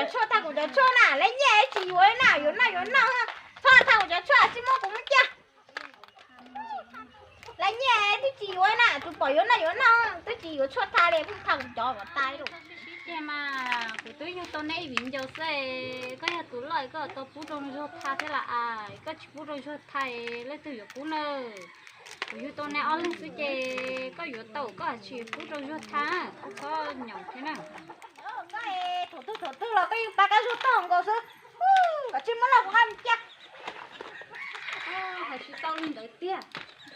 Tshuaj thaj kuv cov tshuaj na, lawv nyiaj tsis yuav na, yuav noj yuav noj. Tshuaj thaj kuv cov tshuaj tsis muab kuv muab cia. Lawv nyiaj twb tsis yuav na, tus pom yuav noj yuav noj, twb tsis yuav tshuaj thaj li, pheej thaj kuv cov kom tas lawm. Sib sib ceg mas, kuv twb yug tau neb ib viv ncaus xwb, koj yog tus loj koj tau pub rau Zuag thaj thiab las as, koj tsis pub rau Zuag thaj leej twg yuav pub na? Kuv yug tau neb ob leeg xwb ces koj yuav tau koj tsis pub rau Zuag thaj, koj txhob nyaum thiab na. Thaum twg thaum twg los koj yeej pab Kab Zuag tag nkaus xwb, koj tsis muab los kuv nqa mus cia. Hais tsis tau li ntawd tiag.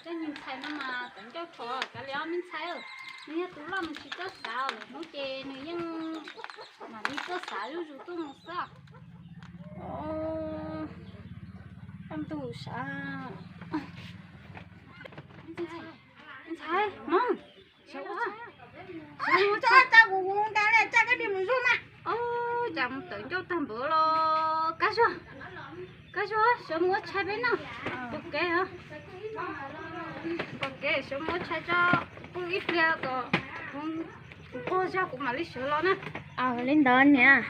Tej me ntxhais no mas tawv ncauj thuav kav liam os me ntxhais. Nws yog tus loj nws tsis txawj xav, lwm hnub ces nws yeej mam li txawj xav zuj zus tuaj mus xwb. Kaj ntug sav. Ntxhais, ntxhais, no, sawv ua, sawv ua tsa kuv nta li, tsa koj dim mus zuaj mas. Cas mus tawv ncauj tag npaum los Kab Zuag, Kab Zuag, sawv mus ua tshais peb noj. Pom kev, pom kev, sawv mus ua tshais tso, pw ib pliag kom kuv nquag zog kuv mam li sawv los na. Li ntawd niam.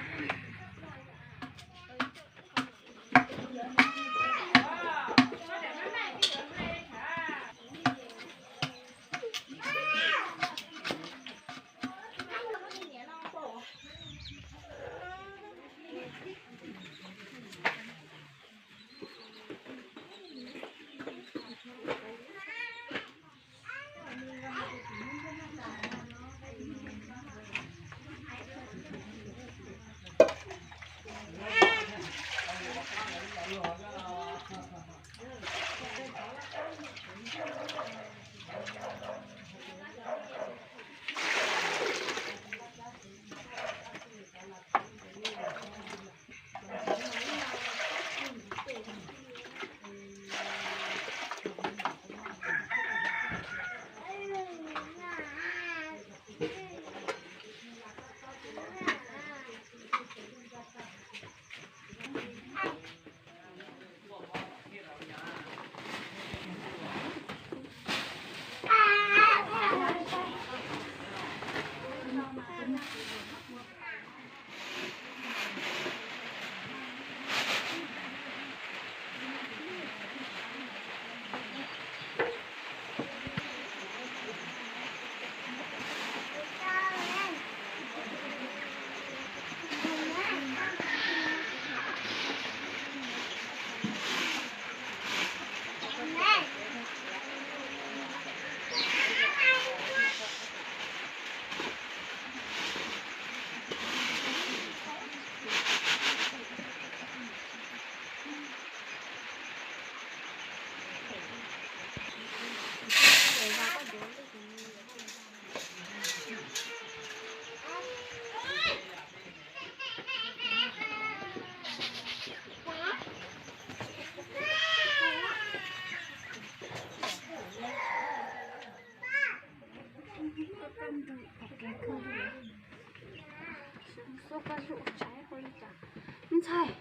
Ntxhais,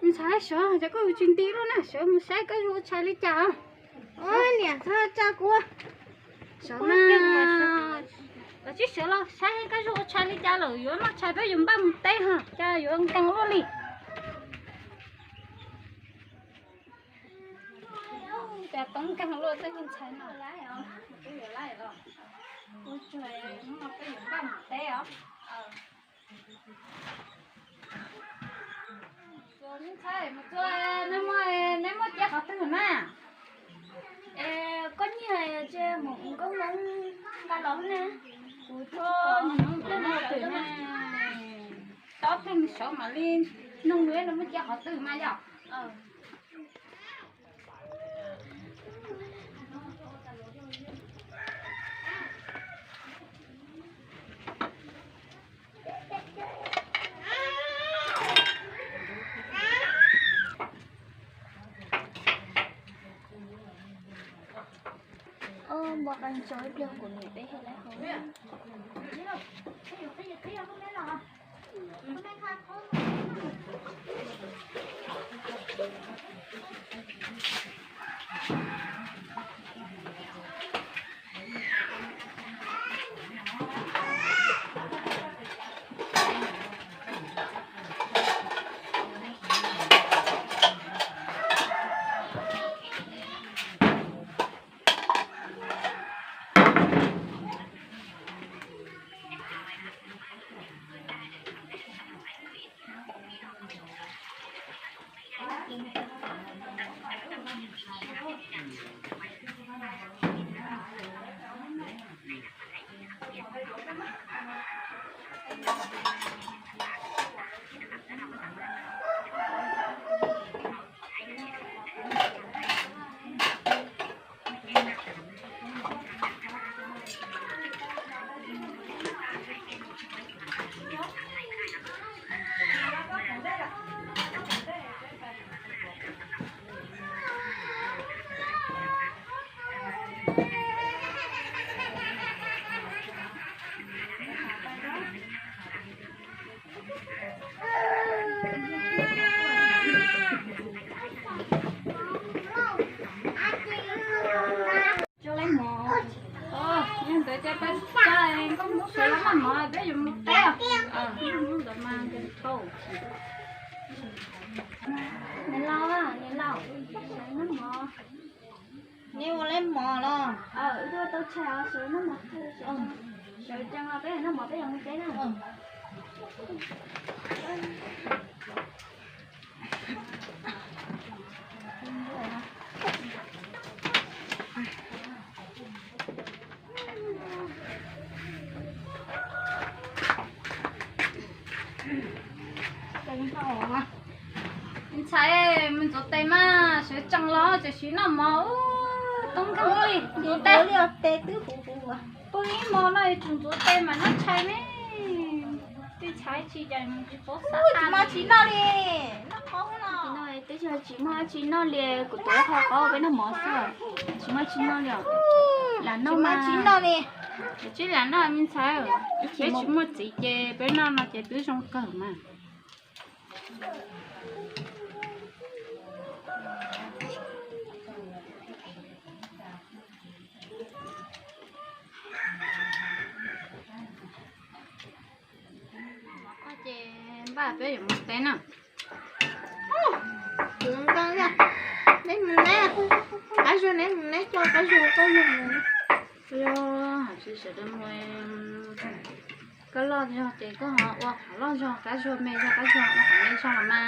ntxhais, sawv ces koj tsis nti lub na, sawv mus saib Kab Zuag ua tshais li cas. Niam, txhob tsa kuv. Sawv mas, koj tsis sawv los saib Kab Zuag ua tshais li cas lawm, yuav noj tshais peb yuav npaj mus teb ho cas yuav nkees luaj li. Cas toob nkeeg luaj tej me ntxhais no. Ua tsuag no peb yuav npaj mus teb os. Mus txog, neb muaj cia qhov twg na? Koj nyiag ces mus nkauj hmoob nqa los na. Kuv tsis paub, nws nyob qhov twg na. Tob twg nws sawv mam li nug nws muaj cia qhov twg mas yom. Npua qee tso ib pliag kuv niam peb thiaj lawv hau. Ntawd ces peb tsa koj muab sawv los noj mov peb yuav mus teb. Ntawd mas dhau. Niam laus, niam laus, sawv noj mov. Neb ua leb mov los? Wb tuaj tau tshais os, sawv noj mov, sawv tsees los peb noj mov peb yuav mus teb na. Ntxhais, mus ntxuav tes mas sawv tsees los tseem siv noj mov. Toob nkeeg li ntxuav tes, tes twb huv huv. Pw ib hmo no yuav tsum ntxuav tes mas noj tshais ne. Tej ntxhais tsis cas mus tsis paub xav. Tsis muaj tsis noj li. Noj qhov no twb yog tsis muaj tsis noj li, kuv tuav qhov qhov peb noj mov xwb. Tsis muaj tsis noj li os. Lam noj mas tsis noj li. Tsis lam noj me ntxhais, peb tsis muaj txiv ces peb noj no ces twb zoo kawg mas. Ces npaj peb yuav mus teb na. Neb mus neb, Qab Zuag neb mus neb, coj Qab Zuag, Qab Zuag mus. Yog hais tias sawv daws mus, koj loj zog ces koj ho ua qhov loj zog, Qab Zuag me zog, Qab Zuag ua qhov me zog los mas.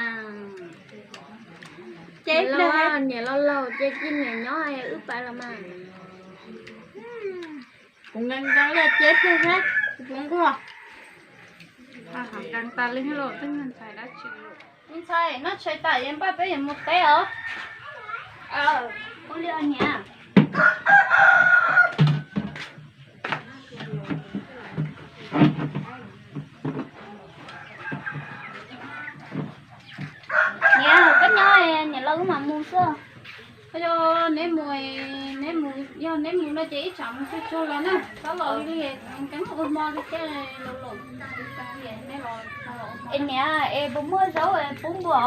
Ces niam laus laus ces cia niam nyob wb pais los mas. Kuv nkees nkees li ces pliag thiab kuv nquag. Nkees tas li los tej ntxhais dab tsi. Me ntxhais, noj tshais tas es npaj peb yuav mus teb os. Ua li os niam. Niam, koj nyob, niam laus wb mam mus xwb. Yog neb mus, neb mus, yog neb mus no ces ib tsam mus tsuag tsuag los na, txhob los li li, nkees ua hmo li thiab los los. Es niam, es puas muaj zaub pub npua?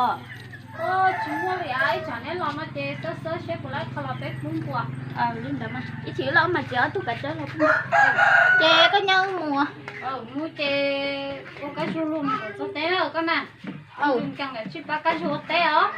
Tsis muaj li, ib tsam neb los no ces xawb xawb seb puas laib qho los peb pub npua. Li ntawd mas ib chim los mas txiav ob tug kav tsawb los pub npua. Ces koj nyob mus. Mus ces ua Qab Zuag luag mus kom txog teb na koj na. Nkees nkees lawm tsij pab Qab Zuag ua teb os.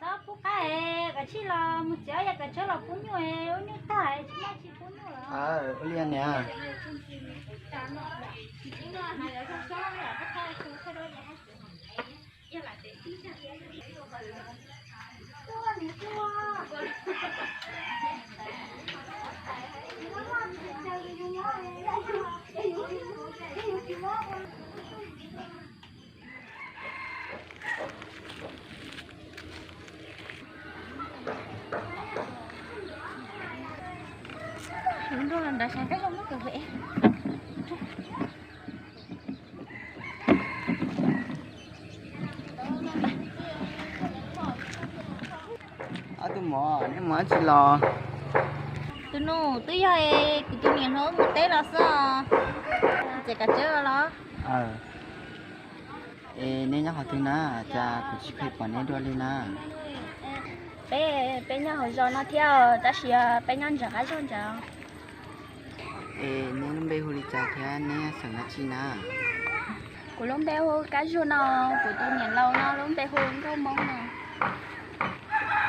Txhob pub qaib, kav tsij los mus txiav yog kav tsawb los pub nyuj, ua nyuj tag tsis muaj tsis pub nyuj lawm. Ua li niam. Nrog ntawd saib peb zoo muab kwv vem. Ob tug mov, neb mus dab tsi los? Tus nus, twb yog kuv tus niam hluas mus teb los xwb os. Txiav kav tsawb los? Es neb nyob qhov twg na? Cas kuv tsis pom neb dua li na? Peb, peb nyob hauv zos no thiab, tab sis peb nyob ntawm Qab Zuag ntawd. Es neb lub npe hu li cas thiab neb xeem dab tsi na? Kuv lub npe hu Kab Zuag no, kuv tus niam laus no lub npe hu Nkauj Hmoob no.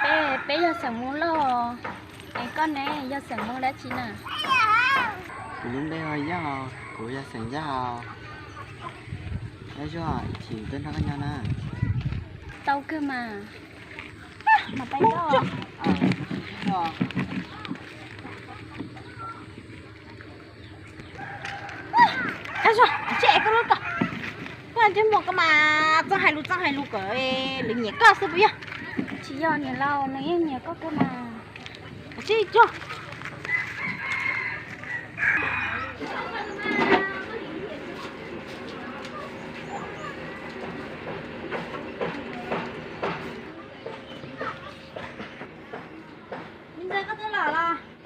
Peb, peb yog xeem Hmoob Lauj, es koj ne yog xeem Hmoob dab tsi na? Kuv lub npe hu Yaj, kuv yog xeem Yaj. Kab Zuag, ib chim tuaj nrog koj nyob na. Tau kawg mas. Mas peb nyob. Kab Zuag, tsis es koj lub ko. Koj ntsej muag koj mas txeeb hais lus txeeb hais lus kom lwm nyiam koj xwb puas yog? Tsis yog niam laus, nws yeej nyiam koj kawg mas. Tsis yog.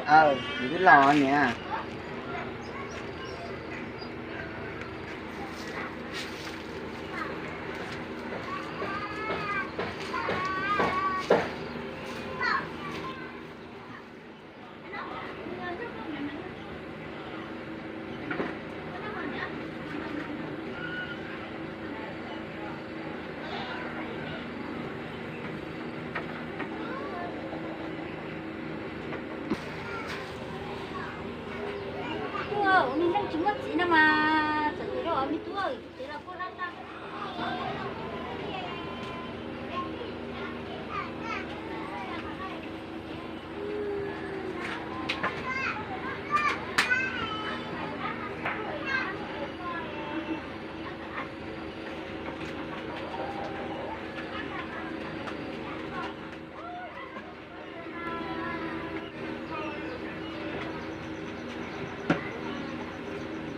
Aw, kuv twb los niam. Tub, ua me neej tsis muaj txiv no mas txawm tias rau me tub txiv los kuj laj tag.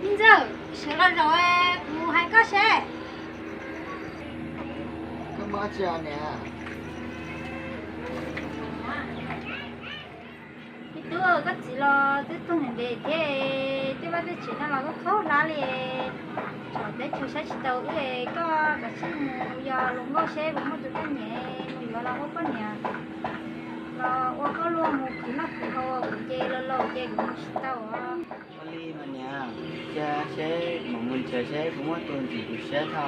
Me ntxawm, sawv los zaum kuv hais koj seb. Koj muaj dab tsi os niam? Me tub, koj txiv los twb tuag ntev ntev thiab, tej vaj tej tsev no los koj khaub hlab li, txog teb chaws saib tsis taus wb, koj kav tsij mus yos hluas nkauj seb puas muaj tus koj nyiam mus yuav los ua koj niam, los ua koj luag mus khwv noj khwv haus, kuv ces laus laus ces kuv mus tsis tau os. Ua li mas niam, cia seb mam mus nrhiav seb puas muaj tus ntxim kuv siab tho,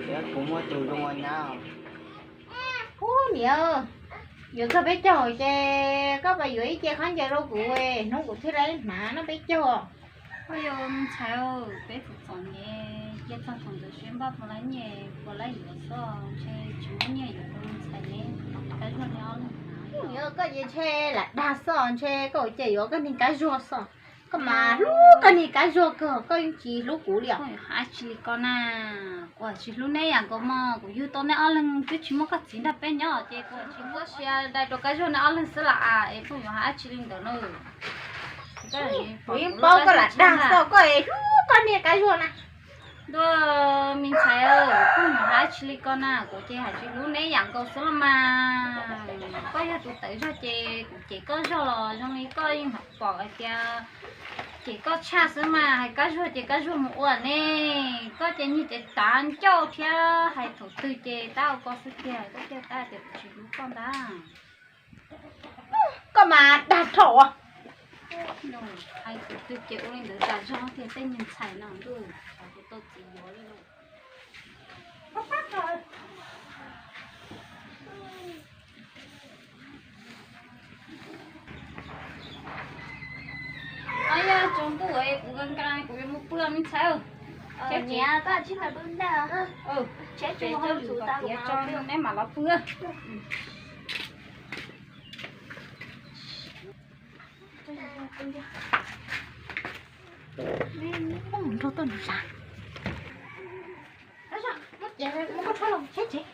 seb puas muaj tus zoo ua nyab. Ub niam, yuav txog peb caug ces koj pab yuav ib ce khaub ncaws rau kuv, hnub kuv thiaj li hnav noj peb caug. Ua yog ntxhais, peb txom txom nyem, cia txog thaum ntawd seb npaj puas laib nyiaj puas laib yuav xwb, ntshe tsis muaj nyiaj yuav rau ntxhais ne. Kab Zuag ne, niam, koj ces ntshe lam dag xwb, ntshe koj ua cas yuav koj niag Kab Zuag xwb. Koj mas hlub koj niag Kab Zuag kawg, koj yeej tsis hlub kuv li os. Dab tsi li koj na, kuv tsis hlub neb yam nkaus mog, kuv yug tau neb ob leeg twb tsis muaj koj txiv nrog peb nyob ces kuv tsis muab sia dai rau Kab Zuag neb ob leeg xwb las es phooj ywg hais dab tsi li ntawd na. Kuv yeej paub koj lam dag xwb, koj es hlub koj niag Kab Zuag na. Ntuj, me ntxhais, phooj ywg hais dab tsi li koj na, kuv ces hais tsis hlub neb yam nkaus xwb los mas. Koj yog tus tawv zog ces kuv cem koj zog los zoo li koj yeej pom hais tias cem koj tshaj xwb mas, hais Kab Zuag ces Kab Zuag mus ua ne. Koj ces nyiag cev tav ncauj thiab hais thaum twg ces tab ua koj xwb tiag, koj tiag tab tias kuv tsis hlub koj ntag. Koj mas dag dhau. Hais thaum twg ces ua li ntawd tas zog tiag, tej niag ntxhais no ntuj, xyov puas tau txiv yuav li lauj. Ab, yog tsaus ntuj kuv nka nka kuv yuav mus pw me ntxhais. Niam, koj tsis pab pw ntag. Tsam tso neb mam los pw. Nrog tuaj nrog sav. Muab tsev, muab koj tshab los tsheb tsev.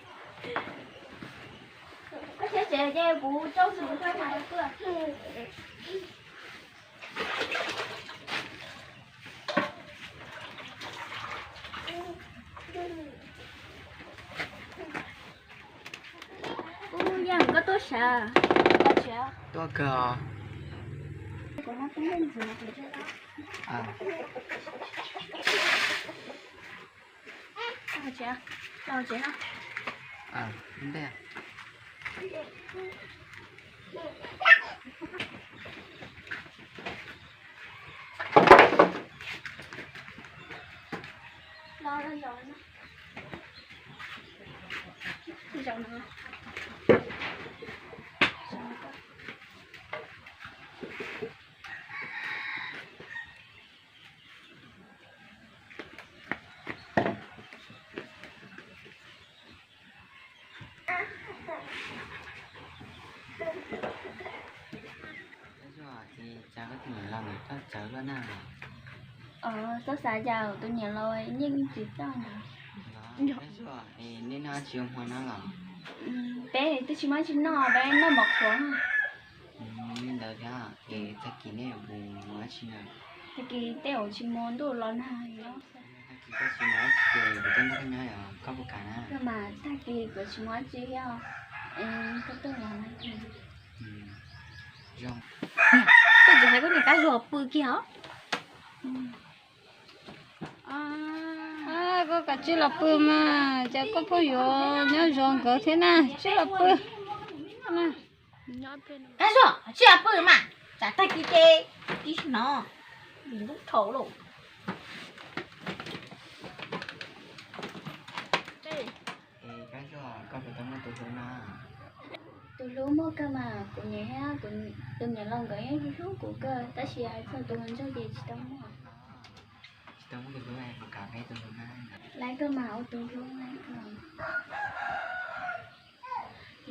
Koj tsheb tsev ces kuv tso xwb, kuv tshab mas pw. Ub, yog koj tuaj sav? Tuaj kawg. Cas koj tus niam laus txawv luaj na? Txhob xav, cas tus niam laus yeej tsis txawj ntawd. Nej noj dab tsi ua hmo no los? Peb twb tsis muaj dab tsi noj, peb noj mov qhuav. Li ntawd thiab, es tag kis nej yuav mus ua dab tsi na? Tag kis tej zaum tsis mus, ntuj los nag. Tag kis koj tsis mus ua dab tsi ces kuv tuaj nrog koj nyob, koj puas kam na? Kawg mas, tag kis kuv tsis mus ua dab tsi thiab, koj tuaj los na. Koj tsis hais koj niam Kab Zuag pw kiag os. Koj kav tsij los pw mas, cas koj pheej yuav nyob zov nkawd thiab na, tsij los pw. Kab Zuag, tsij los pw mas, tsam tag kis ces tib si no, vim lub dhau lauj. Kab Zuag, koj puas tau muaj tus hlub no? Tus hlub muaj kawg mas, kuv niam thiab tus niam laus nkawd yeej hlub kuv kawg, tab sis hais txog tus hluas nraug ces tsis tau muaj. Tsis tau muaj tus hlub, puas kam peb tus hlub na? Laib kawg mas, ua tus hlub laib kawg.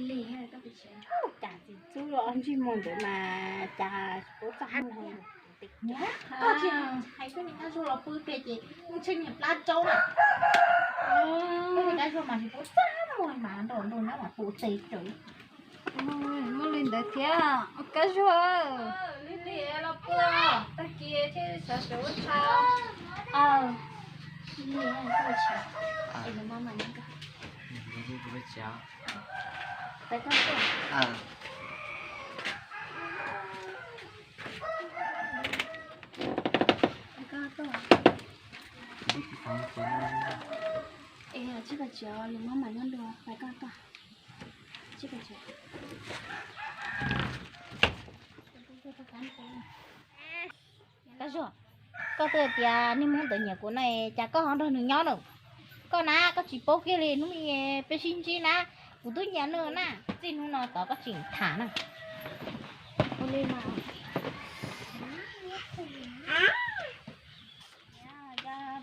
Li, koj puas tsav? Cas txiv txub los ntsej muag ntawd mas cas puas txaj muag. Koj tsis hais koj niam Kab Zuag los pw pem ces mus tsheej niam plab rau na. Koj niam Kab Zuag mas tsis puas txaj muag mas nrog nrog nyob mas pum tes raws. Muaj li ntawd thiab Kab Zuag. Li los pw, tag kis thiaj sawv sawv ua tshais. Es tsis koj tsis, lwm hnub mam nyob dua, pais koj koj. Tsis koj tsis. Kab Zuag, koj twb tias niaj hnub ntawd nyiam kuv no, cas koj ho nrog nws nyob na? Koj na, koj tsis paub kiag li, hnub no peb sib ntsib na, kuv twb nyiam nws na, txij hnub no tod koj tseem tham na. Ua li mas.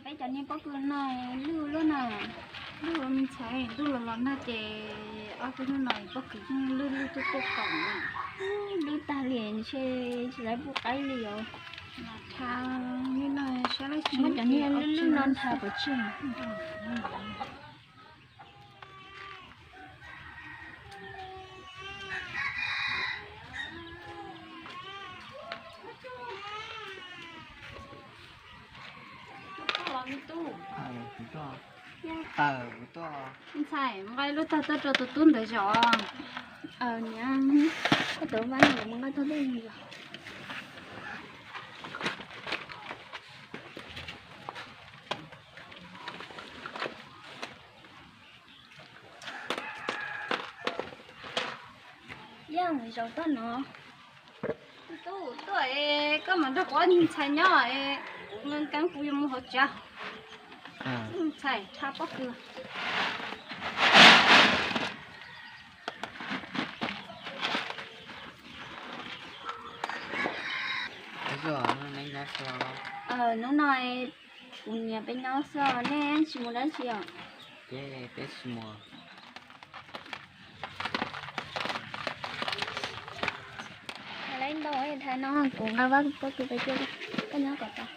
Peb cov niag pob kws no lwj luaj na, lwj ua me ntxhais ntuj los los nag ces ob peb hnub no pob kws yeej lwj lwj tuaj tuaj koom na. Lwj tag li ntshe tsis lawv pub qaib li os. Thaum muab cov niag lwj lwj no nthav pov tseg. Ntxhais, nqa lub tog tuaj rau tus tub ntawd zov. Niam, koj tus vab no mus nqa tog tuaj zov. Yeej zaum toj no. Tub, tuaj es koj mam nrog kuv ob niag ntxhais nyob es kuv nkees nkees kuv yuav mus hauv tsev. Ntxhais, tha pob kws. Hnub no kuv niam peb nyob xwb, nej tsis mus dab tsi os? Peb tsis mus. Lawv ntau thaiv no kuv nqa vab pob kws pais cia koj nyob kom tau.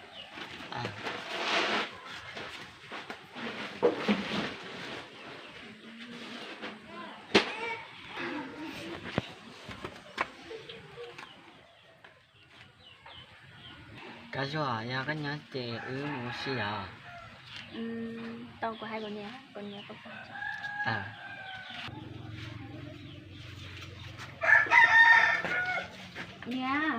Kab Zuag, yog koj nyob ces wb mus ua si os. Tau, kuv hais kuv niam, kuv niam kuv pab. Niam,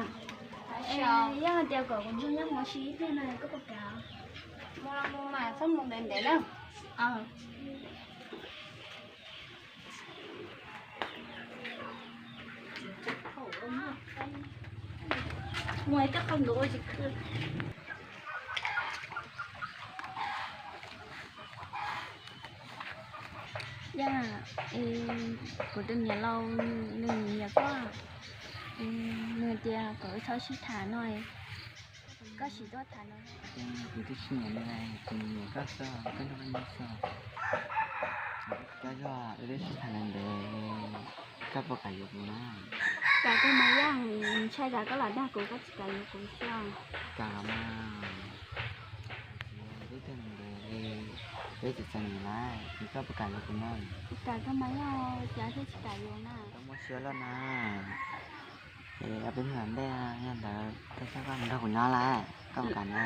yog hais tias kom kuv ntsuag nyob mus ua si ib pliag no koj puas kam? Mus los mus mas txhob mus ntev ntev na. Mus coj qhov ntuv ua tsis khw. Yog, kuv tus niam laus nws nyiam koj, nws tias kom wb txhob sib tham no, koj sim tuaj tham no. Kuv twb tsis nyiam nws, kuv nyiam koj xwb, koj nrog koj nyob xwb. Koj yog wb twb sib tham ntev, koj puas kam yuav kuv na? Kam kawg mas yog, ntshai tsam koj lam dag kuv, koj tsis kam yuav kuv xwb. Kam los mas, wb twb ntev, peb tsis txom nyem lawm, koj puas kam yuav kuv na? Kam kawg mas yog, cas thiaj tsis kam yuav na? Koj muaj siab loj na. Es ob peb hnub tom ntej yog ntawd koj coj koj mus nrog kuv nyob lawm, koj puas kam na?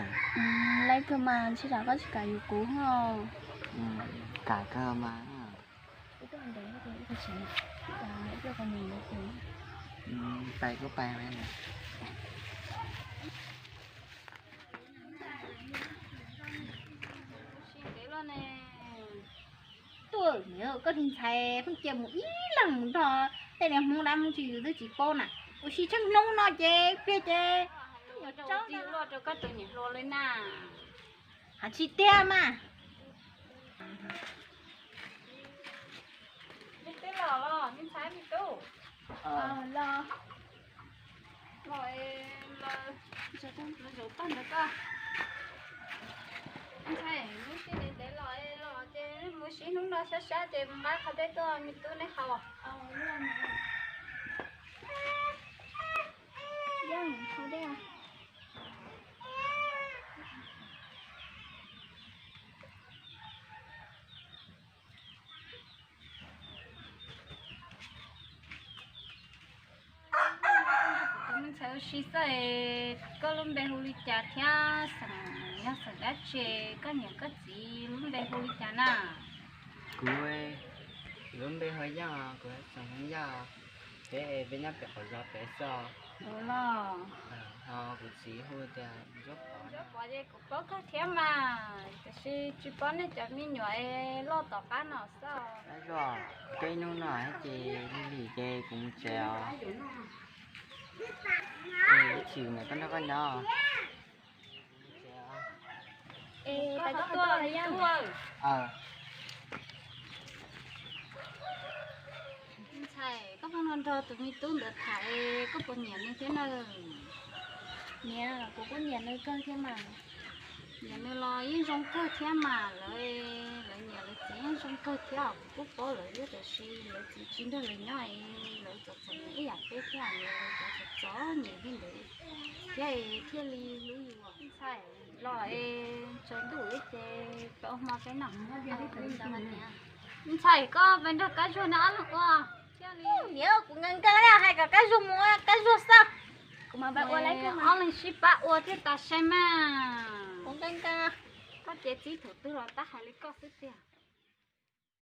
Lawm kawg mas, ntshai tsam koj tsis kam yuav kuv ho. Kam kawg mas. Pais kuj pais. Tuaj, koj tus ntxhais pheej cia mus ib leeg mus nrog tej niag Hmoob dab Hmoob tsis yus twb tsis paub na. Ua si tsheej hnub no ces pliag ces luaj rau koj tus niam hluas li na. Hais tsis tiag mas. Me tub los los, me ntxhais me tub. Los, los, los zaum tag ntawd koj. Ntxhais, neb tij ntev ntev los los ces mus sib hnub no sab sab ces mus nqa qhov dej tuaj me tub neb haus. Tus me ntxhais ua si xwb, koj lub npe hu li cas thiab xeem, yog xeem dab tsi, koj niam koj txiv lub npe hu li cas na? Kuv lub npe hu Yaj, kuv xeem hu Yaj, peb peb nyob pem qhov zos pem xwb. Los, ho kuv txiv hu tias Ntsuab Pov. Ntsuab Pov ces kuv paub kawg thiab mas, tiam sis tsis paub nej cov me nyuam es loj tom qab no xwb. Koj ib hnub no ces lig lig ces kuv mus tsev os. Ib chim mas koj nrog koj nyob. Ntxhais, koj pheej nrog tus me tub ntawd tham, koj puas nyiam nws thiab na? Niam, kuv kuj nyiam nws kawg thiab mas. Nyiam nws los yeej zoo kawg thiab mas, lawv, lawv niam lawv txiv yeej zoo kawg thiab, kuv kuj paub lawv thiab, tiam sis lawv txiv tsis nrog lawv nyob, lawv txom txom nyem ib yam peb thiab, lawv txom txom nyem li ntawd thiab, thiaj li hlub yus. Ntxhais, los es tsaus ntuj ces peb ua hmo peb noj. Ntxhais, koj pais nrog Kab Zuag neb ob leeg ua thiaj li. Niam, kuv nkees nkees na, hais kom Kab Zuag mus Kab Zuag xwb. Kuv mam pab ua lawm, ob leeg sib pab ua thiaj tas sai mas. Kuv nkees nkees. Koj ces txib thaum twg los tab hais li koj xwb tiag.